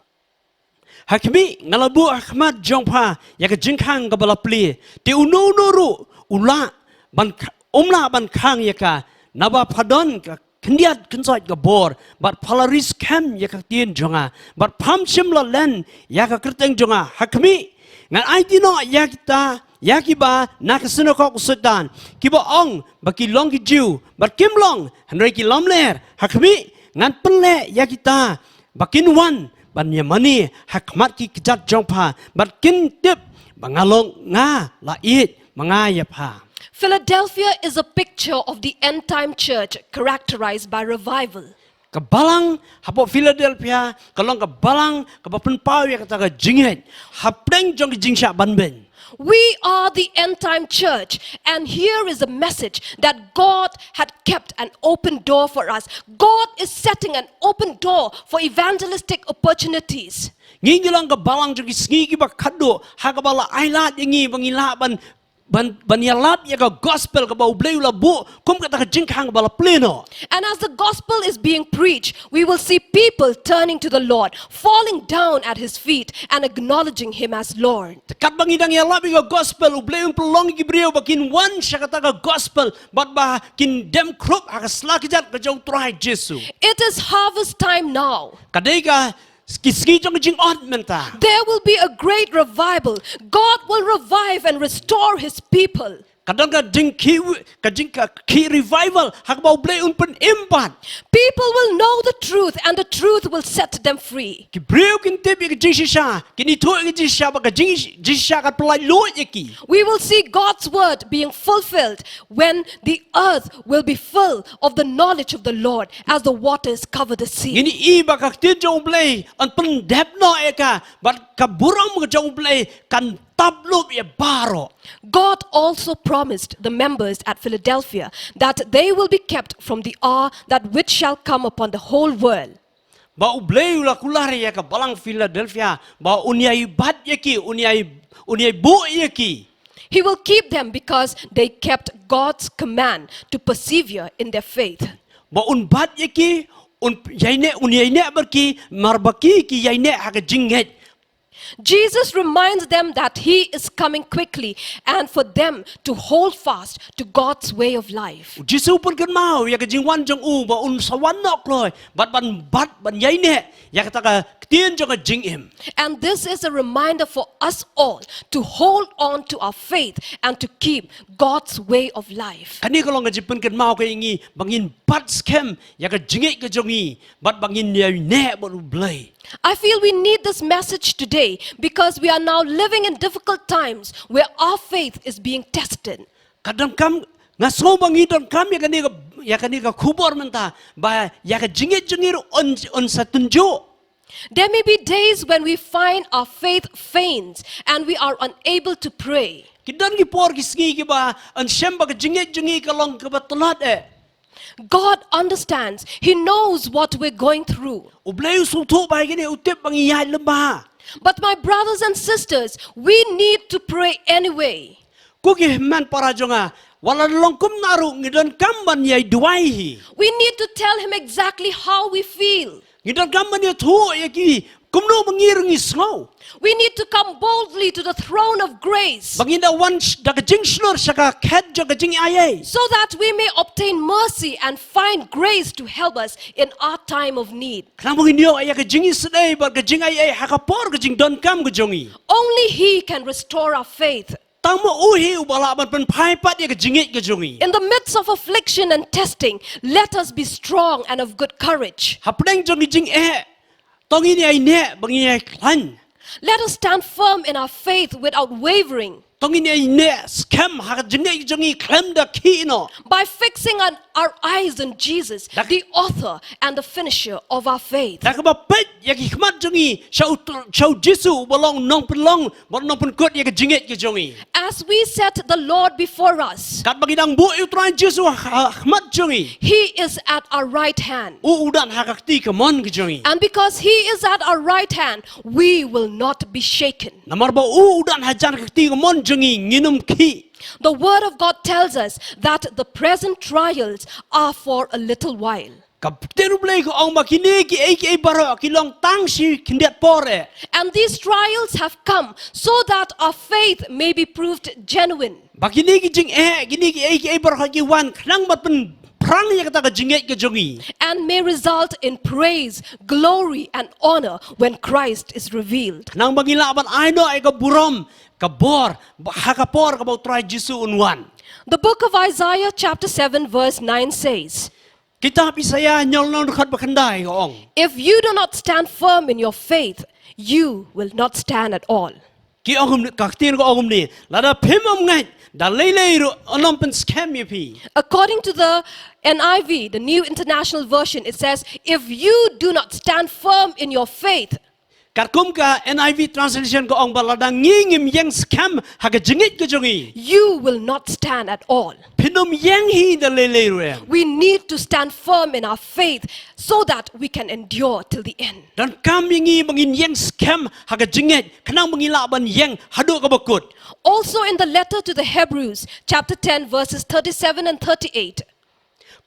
Ha khmih, nga la buh ha khmat jong pha ïa ka jingkhang kaba la plie. Te uno uno ruh u lah ban kh-, um lah ban khang ïa ka, naba pha don ka khyndiat khynsoit ka bor, bad pha la ri skhem ïa ka ktien jong nga, bad pham shym la len ïa ka kyrteng jong nga. Ha khmih, ngan aiti noh ïa kita, ïa kiba na ka synagog u Soitan, kiba ong ba ki long ki Jiw, bad kim long, hynrei ki lamler. Ha khmih, ngan pynleh ïa kita ba kin wan ban ïamane ha khmat ki kjat jong pha, bad kin tip ba nga long, nga la ïeit ma nga ïa pha. Philadelphia is a picture of the end time church characterized by revival. Ka balang hapoh Philadelphia ka long ka balang kaba pynpaw ïa kata ka jingngeit hapdeng jong ka jingshah banbeiñ. We are the end time church, and here is a message that God had kept an open door for us. God is setting an open door for evangelistic opportunities. Ngi ngi long ka balang jong ki sngi kiba khatduh, ha kaba la ailad ïa ngi ba ngi lah ban, ban, ban ïalap ïa ka gospel kaba U Blei u la buh kum kata ka jingkhang ba la plie noh. And as the gospel is being preached, we will see people turning to the Lord, falling down at his feet, and acknowledging him as Lord. Te katba ngi dang ïalap ïa ka gospel, U Blei un pynlong ïa ki briew ba kin wan sha kata ka gospel, bad ba kin dem khrup ha ka sla kjat ka jong U Trai Jisu. It is harvest time now. Ka dei ka s-, ki sngi jong ka jingot mynta. There will be a great revival. God will revive and restore his people. Ka don ka jingkhih, ka jing, ka khih revival ha kaba U Blei un pynim pat. People will know the truth, and the truth will set them free. Ki briew kin tip ïa ka jingshisha, kin ithuh ïa ka jingshisha, bad ka jing, jingshisha kan pyllait luid ïa ki. We will see God's word being fulfilled when the earth will be full of the knowledge of the Lord as the waters cover the sea. Ngin ïohi ba ka ktien jong U Blei yn pyndep noh ïa ka, bad ka burom ka jong U Blei kan tap lup ïa baroh. God also promised the members at Philadelphia that they will be kept from the hour that which shall come upon the whole world. Ba U Blei u la kular ïa ka balang Philadelphia ba un ïai bat ïa ki, un ïai, un ïai buh ïa ki. He will keep them because they kept God's command to persevere in their faith. Ba un bat ïa ki, un ïaineh, un ïaineh bad ki, namar ba ki ki ïaineh ha ka jingngeit. Jesus reminds them that he is coming quickly and for them to hold fast to God's way of life. U Jisu u pynkynmaw ïa ka jingwan jong u ba un sa wan noh kloi, bad ban, bad ban ïaineh ïa kata ka ktien jong ka jingim. And this is a reminder for us all to hold on to our faith and to keep God's way of life. Kane ka long ka jingpynkynmaw ka ïa ngi ba ngin bat skhem ïa ka jingngeit ka jong ngi, bad ba ngin ïaineh bad U Blei. I feel we need this message today because we are now living in difficult times where our faith is being tested. Ka donkam, nga sngew ba ngi donkam ïa kane ka, ïa kane ka khubor mynta, ba ïa ka jingngeit jong ngi ruh yn, yn sa tynjuh. There may be days when we find our faith faints and we are unable to pray. Ki don ki por ki sngi kiba yn shem ba ka jingngeit jong ngi ka long kaba tlot eh. God understands. He knows what we're going through. U Blei u sngewthuh ba ïa kine, u tip ba ngi ïaid lem bha. But my brothers and sisters, we need to pray anyway. Ko ki hynmen para jong nga, wat la long kumno ruh ngi donkam ban ïai duwai hi. We need to tell him exactly how we feel. Ngi donkam ban ïathuh ïa ki kumno ba ngi ruh ngi sngew. We need to come boldly to the throne of grace. Ba ngin da wan sh-, da ka jingshlur sha ka khet jong ka jingaiei. So that we may obtain mercy and find grace to help us in our time of need. Khnang ba ngin ïoh ïa ka jingisynei bad ka jingaiei ha ka por ka jingdonkam ka jong ngi. Only he can restore our faith. Tang ma u hi uba lah ban pynphai pat ïa ka jingngeit ka jong ngi. In the midst of affliction and testing, let us be strong and of good courage. Hapdeng jong ki jingeh, to ngin ïaineh ba ngin ïai khlaiñ. Let us stand firm in our faith without wavering. To ngin ïaineh skhem ha ka jingngeit jong ngi khlem da khih noh. By fixing on our eyes on Jesus, the author and the finisher of our faith. Da kaba peit ïa ki khmat jong ngi sha u, sha u Jisu uba long nongpynlong bad nongpynkut ïa ka jingngeit ka jong ngi. As we set the Lord before us, katba ngi dang buh ïa u Trai Jisu ha, ha khmat jong ngi, he is at our right hand. U u don ha ka kti kamon ka jong ngi. And because he is at our right hand, we will not be shaken. Namar ba u u don hajan ka kti kamon jong ngi, ngin ym khih. The word of God tells us that the present trials are for a little while. Ka ktien U Blei ka ong ba kine kiei kiei baroh ki long tang shi khyndiat por eh. And these trials have come so that our faith may be proved genuine. Ba kine ki jingeh, kine kiei kiei baroh ki wan khnang ban pynphrang ïa kata ka jingngeit ka jong ngi. And may result in praise, glory, and honor when Christ is revealed. Khnang ba ngin lah ban ai noh ïa ka burom, ka bor, ha ka por kaba u Trai Jisu un wan. The book of Isaiah chapter seven verse nine says, Kitab Isaïah hynñiewphew dkhot ba khyndai ka ong, if you do not stand firm in your faith, you will not stand at all. Ki ong kumne, ka ktien ka ong kumne, lada phim ym ngeit, da lei lei ruh yn ym pynskhem ïa phi. According to the N I V, the New International Version, it says, if you do not stand firm in your faith, katkum ka N I V translation ka ong ba lada ngi ngim ïeng skhem ha ka jingngeit ka jong ngi, you will not stand at all. Phin ym ïeng hi da lei lei ruh em. We need to stand firm in our faith so that we can endure till the end. Donkam ïa ngi ba ngin ïeng skhem ha ka jingngeit khnang ba ngin lah ban ïeng haduh kaba kut. Also in the letter to the Hebrews, chapter ten, verses thirty-seven and thirty-eight,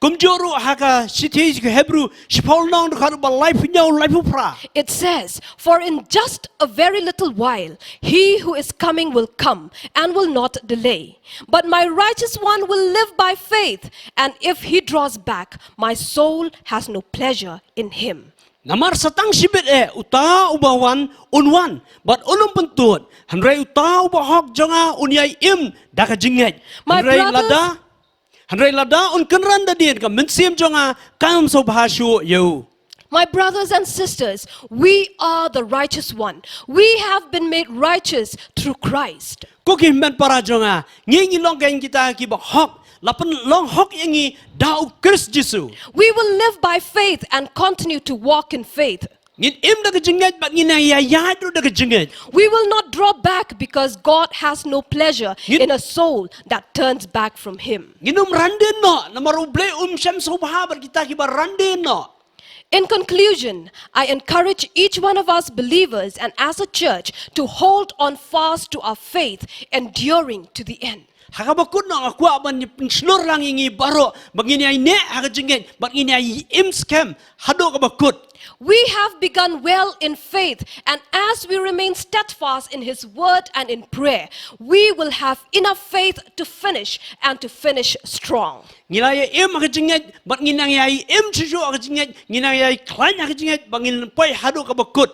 kumjuh ruh ha ka shithi ki Hebru, shiphew lynnong, dkhot ba laiphew hynñiew, laiphew phra. It says, for in just a very little while, he who is coming will come and will not delay. But my righteous one will live by faith, and if he draws back, my soul has no pleasure in him. Namar sa tang shibit eh, uta uba wan, un wan, bad un ym pyntud, hynrei uta uba hok jong nga un ïai im da ka jingngeit. My brothers, hynrei lada Hynrei lada un kynran da dien, ka mynsiem jong nga kam sngewbha shuh ïa u. My brothers and sisters, we are the righteous one. We have been made righteous through Christ. Ko ki hynmen para jong nga, ngi ngi long kein kita kiba hok, la pynlong hok ïa ngi da u Khrist Jisu. We will live by faith and continue to walk in faith. Ngin im da ka jingngeit bad ngin ïaid ruh da ka jingngeit. We will not draw back because God has no pleasure in a soul that turns back from him. Ngin ym randien noh, namar U Blei um shym sngewbha bad kita kiba randien noh. In conclusion, I encourage each one of us believers and as a church to hold on fast to our faith, enduring to the end. Ha kaba kut noh nga kwah ban pynshlur lang ïa ngi baroh ba ngin ïai neh ha ka jingngeit bad ngin ïai im skhem haduh kaba kut. We have begun well in faith, and as we remain steadfast in His word and in prayer, we will have enough faith to finish and to finish strong. Ngi la ïa im ha ka jingngeit bad ngin nang ïai im shuh shuh ha ka jingngeit, ngin nang ïai khlaiñ ha ka jingngeit ba ngin poi haduh kaba kut.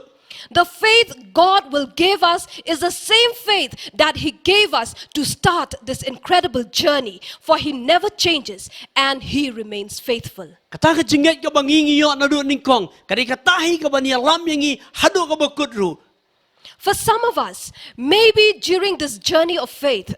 The faith God will give us is the same faith that He gave us to start this incredible journey, for He never changes and He remains faithful. Kata ka jingngeit kaba ngi ngi ïoh naduh nyngkong ka dei kata hi kaba ngi ïalam ïa ngi haduh kaba kut ruh. For some of us, maybe during this journey of faith,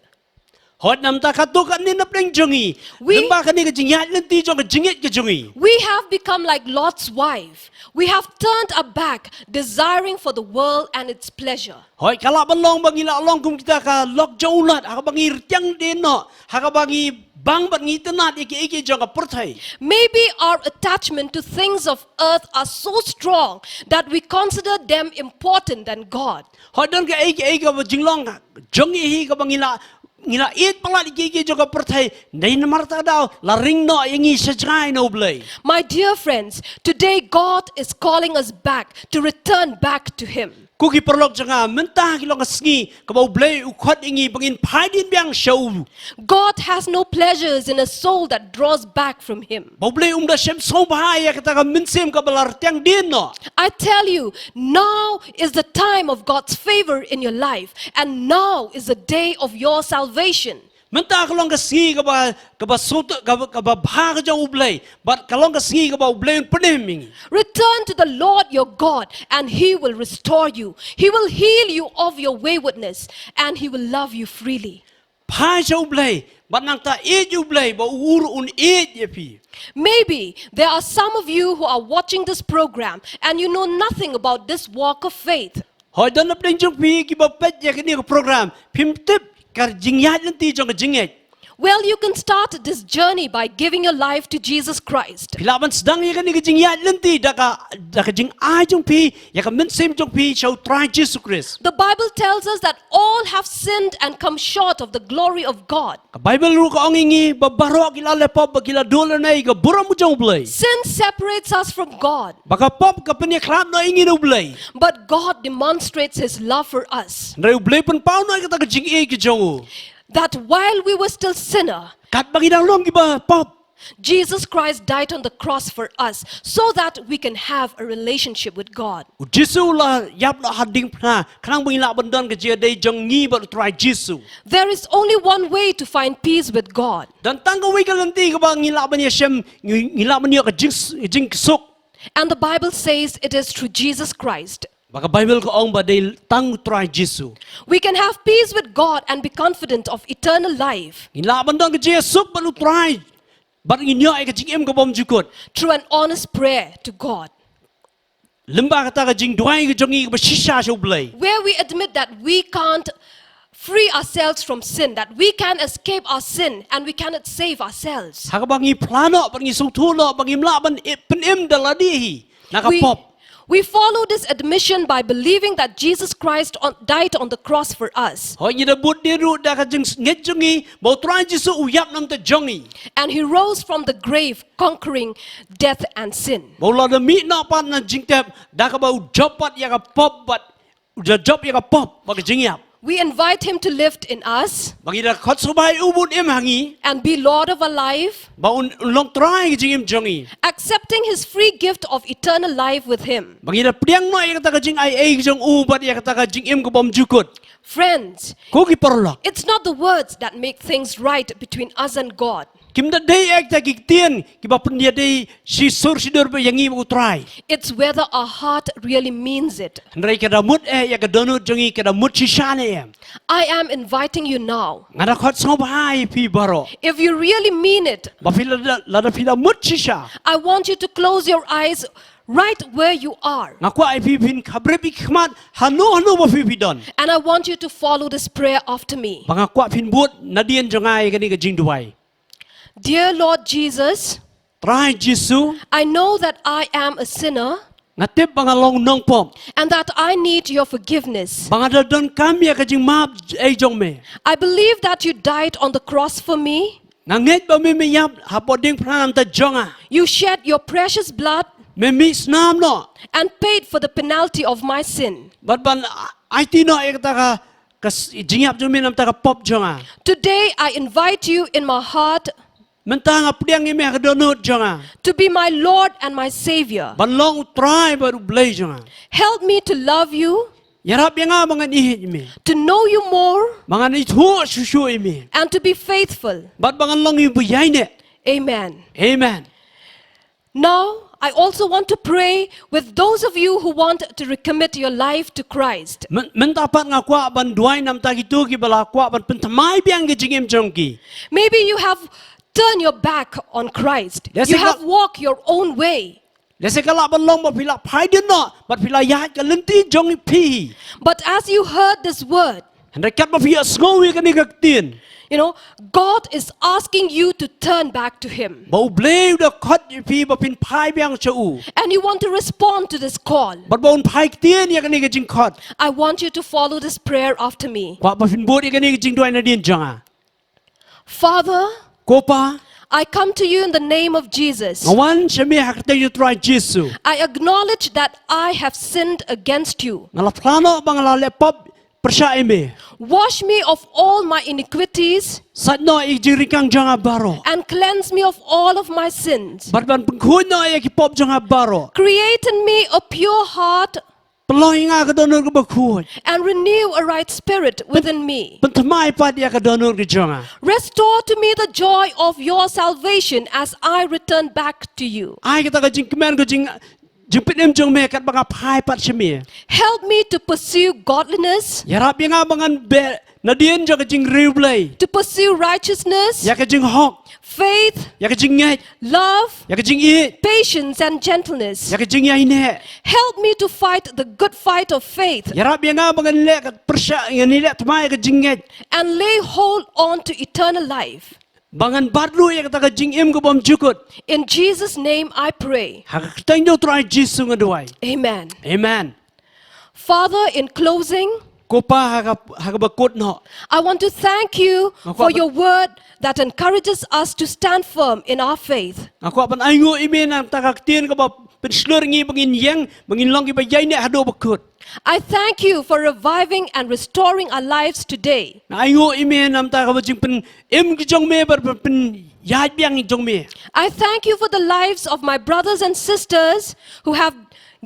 Hooid, namar kata katto katne na pdeng jong ngi, we, lyngba kane ka jingïaid lynti jong ka jingngeit ka jong ngi, we have become like Lot's wife. We have turned our back, desiring for the world and its pleasure. Hooid, ka lah ban long ba ngi la long kum kita ka lok jong u Lot, ha kaba ngi rtiang dien noh, ha kaba ngi bang bad ngi itynnad ïa kiei kiei jong ka pyrthei. Maybe our attachment to things of earth are so strong that we consider them important than God. Hooid, don kaei kaei kaba jinglong jong ngi hi kaba ngi la, ngi la ïeit palat ïa kiei kiei jong ka pyrthei, dei namar kata ka daw la ring noh ïa ngi sha jngai na U Blei. My dear friends, today God is calling us back to return back to Him. Ko ki paralok jong nga, mynta ka long ka sngi kaba U Blei u khot ïa ngi ba ngin phai dien biang sha u. God has no pleasures in a soul that draws back from Him. Ba U Blei um da shem sngewbha ïa kata ka mynsiem kaba la rtiang dien noh. I tell you, now is the time of God's favor in your life, and now is the day of your salvation. Mynta ka long ka sngi kaba, kaba sut, kaba, kaba bha ka jong U Blei, bad ka long ka sngi kaba U Blei un pynim ïa ngi. Return to the Lord your God, and He will restore you. He will heal you of your waywardness, and He will love you freely. Phai sha U Blei, bad nangta ïeit U Blei, ba u ruh un ïeit ïa phi. Maybe there are some of you who are watching this program and you know nothing about this walk of faith. Hooid, don na pdeng jong phi kiba peit ïa kane ka program, phim tip ka jingïaid lynti jong ka jingngeit. Well, you can start this journey by giving your life to Jesus Christ. Phi lah ban sdang ïa kane ka jingïaid lynti da ka, da ka jingai jong phi, ïa ka mynsiem jong phi sha U Trai Jisu Khrist. The Bible tells us that all have sinned and come short of the glory of God. Ka Baibl ruh ka ong ïa ngi ba baroh ki la leh pop bad ki la duh lane ïa ka burom jong U Blei. Sin separates us from God. Ba ka pop ka pynïakhlad noh ïa ngi na U Blei. But God demonstrates His love for us. Hynrei U Blei u pynpaw noh ïa kata ka jingïeit ka jong u. That while we were still sinner, katba ngi dang long kiba pop, Jesus Christ died on the cross for us so that we can have a relationship with God. U Jisu u la ïap noh ha diengphna khnang ba ngin lah ban don ka jingïadei jong ngi bad U Trai Jisu. There is only one way to find peace with God. Don tang kawei ka lynti kaba ngin lah ban ïashem, ngin, ngin lah ban ïoh ka jing, jingsuk. And the Bible says it is through Jesus Christ. Ba ka Baibl ka ong ba dei tang U Trai Jisu. We can have peace with God and be confident of eternal life. Ngin lah ban don ka jingïasuk bad U Trai, bad ngin ïoh ïa ka jingim ka bymjukut. Through an honest prayer to God. Lyngba kata ka jingduwai ka jong ngi kaba shisha sha U Blei. Where we admit that we can't free ourselves from sin, that we can escape our sin and we cannot save ourselves. Ha kaba ngi phla noh, bad ngi sngewthuh noh ba ngim lah ban i-, pynim da lade hi na ka pop. We, we follow this admission by believing that Jesus Christ on, died on the cross for us. Hooid, ngi da bud dien ruh da ka jingngeit jong ngi ba U Trai Jisu u ïap namar ka jong ngi. And He rose from the grave, conquering death and sin. Ba u la da mih noh pat na jingtep da kaba u jop pat ïa ka pop bad u da jop ïa ka pop bad ka jingïap. We invite Him to live in us. Ba ngi da khot sngewbha ïa u ban im ha ngi. And be Lord of our life. Ba un, un long Trai ka jingim jong ngi. Accepting His free gift of eternal life with Him. Ba ngi da pdiang noh ïa kata ka jingaiei jong u bad ïa kata ka jingim ka bymjukut. Friends, ko ki paralok, it's not the words that make things right between us and God. Kim da dei ïa kita ki ktien kiba pynïadei shi sur shi dur bad ïa ngi bad U Trai. It's whether our heart really means it. Hynrei ka da mut eh ïa ka dohnud jong ngi ka da mut shisha ne em. I am inviting you now. Nga da khot sngewbha ïa phi baroh. If you really mean it, ba phi la da, lada phi la mut shisha, I want you to close your eyes right where you are. Nga kwah ïa phi phin khabrip ïa ki khmat hano hano ba phi phi don. And I want you to follow this prayer after me. Ba nga kwah phin bud nadien jong nga ïa kane ka jingduwai. Dear Lord Jesus, Trai Jisu, I know that I am a sinner. Nga tip ba nga long nongpop. And that I need your forgiveness. Ba nga da donkam ïa ka jingmap ei jong me. I believe that you died on the cross for me. Nga ngeit ba me mih ïap hapoh diengphna namar jong nga. You shed your precious blood. Me mih snam noh. And paid for the penalty of my sin. Bad ban aiti noh ïa kata ka, ka s-, jingïap jong me namar ka pop jong nga. Today I invite you in my heart. Mynta nga pdiang ïa me ha ka dohnud jong nga. To be my Lord and my Savior. Ban long u Trai bad u Blei jong nga. Help me to love you. Ïarap ïa nga ba ngan ïeit ïa me. To know you more. Ba ngan ithuh shuh shuh ïa me. And to be faithful. Bad ba ngan long ïa u baïaineh. Amen. Amen. Now, I also want to pray with those of you who want to recommit your life to Christ. Myn-, mynta pat nga kwah ban duwai namar kito kiba la kwah ban pynthymmai biang ka jingim jong ki. Maybe you have turned your back on Christ. Lehse ka- You have walked your own way. Lehse ka lah ban long ba phi la phai dien noh, bad phi la ïaid ka lynti jong phi. But as you heard this word, Hynrei katba phi ïohsngew ïa kane ka ktien. You know, God is asking you to turn back to Him. Ba u Blei u da khot ïa phi ba phin phai biang sha u. And you want to respond to this call. Bad ba un phai ktien ïa kane ka jingkhot. I want you to follow this prayer after me. Kwah ba phin bud ïa kane ka jingduwai nadien jong nga. Father, Ko Pa, I come to you in the name of Jesus. Nga wan sha me ha ka kyrteng u Trai Jisu. I acknowledge that I have sinned against you. Nga la phla noh ba nga la leh pop pyrshah ïa me. Wash me of all my iniquities. Sait noh ïa ki jingringkang jong nga baroh. And cleanse me of all of my sins. Bad ban pynkhuid noh ïa ki pop jong nga baroh. Create in me a pure heart. Pynlong ïa nga ka dohnud kaba khuid. And renew a right spirit within me. Pynthymmai pat ïa ka dohnud ka jong nga. Restore to me the joy of your salvation as I return back to you. Ai kata ka jingkmen ka jing, jingpynim jong me katba nga phai pat sha me. Help me to pursue godliness. Ïarap ïa nga ba ngan beh nadien jong ka jingriewblei. To pursue righteousness. Ïa ka jinghok. Faith. Ïa ka jingngeit. Love. Ïa ka jingïeit. Patience and gentleness. Ïa ka jingïaineh. Help me to fight the good fight of faith. Ïarap ïa nga ba ngan leh ka pyrshah, ngan leh thymmai ïa ka jingngeit. And lay hold on to eternal life. Ba ngan bat ruh ïa kata ka jingim ka bymjukut. In Jesus' name I pray. Ha ka kyrteng u Trai Jisu nga duwai. Amen. Amen. Father, in closing, Ko Pa, ha ka, ha kaba kut noh. I want to thank you for your word that encourages us to stand firm in our faith. Nga kwah ban ainguh ïa me namar ka ktien kaba pynshlur ïa ngi ba ngin ïeng, ba ngin long kiba ïaineh haduh ba kut. I thank you for reviving and restoring our lives today. Nga ainguh ïa me namar kaba jingpynim ka jong me bad pyn, pynïaid biang jong me. I thank you for the lives of my brothers and sisters who have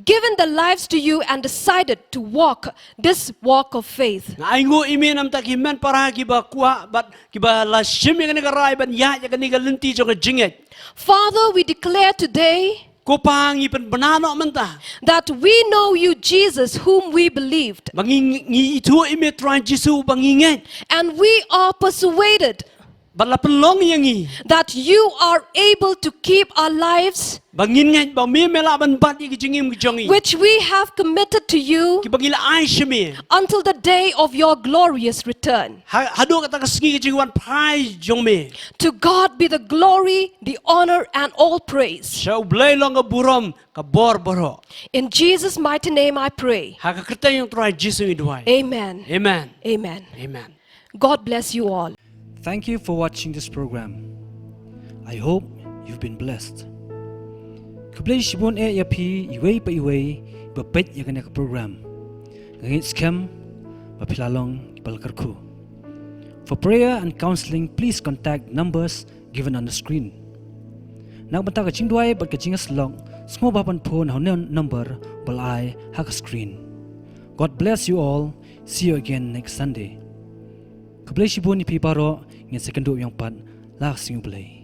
given their lives to you and decided to walk this walk of faith. Nga ainguh ïa me namar ki hynmen para kiba kwah bad kiba la shim ïa kane ka rai ban ïaid ïa kane ka lynti jong ka jingngeit. Father, we declare today Ko Pa, ngi pynbna noh mynta that we know you, Jesus, whom we believed. Ba ngi, ngi ithuh ïa me Trai Jisu ba ngi ngeit. And we are persuaded Ba la pynlong ïa ngi. That you are able to keep our lives. Ba ngin ngeit ba me me lah ban bat ïa ki jingim ki jong ngi. Which we have committed to you. Kiba ngi la ai sha me. Until the day of your glorious return. Ha, haduh kata ka sngi ka jingwan phai jong me. To God be the glory, the honor, and all praise. Sha U Blei long ka burom, ka bor baroh. In Jesus' mighty name I pray. Ha ka kyrteng jong u Trai Jisu ngi duwai. Amen. Amen. Amen. Amen. God bless you all. Thank you for watching this program. I hope you've been blessed. Khublei shibun eh ïa phi iwei pa iwei ba peit ïa kane ka program. Nga ngeit skhem ba phi la long kiba la kyrkhu. For prayer and counseling, please contact numbers given on the screen. Na ka bynta ka jingduwai bad ka jingïasyllok, sngewbha ban phone ha une u number ba la ai ha ka screen. God bless you all. See you again next Sunday. Khublei shibun ïa phi baroh, ngin sa ïakynduh biang pat la ka sngi U Blei.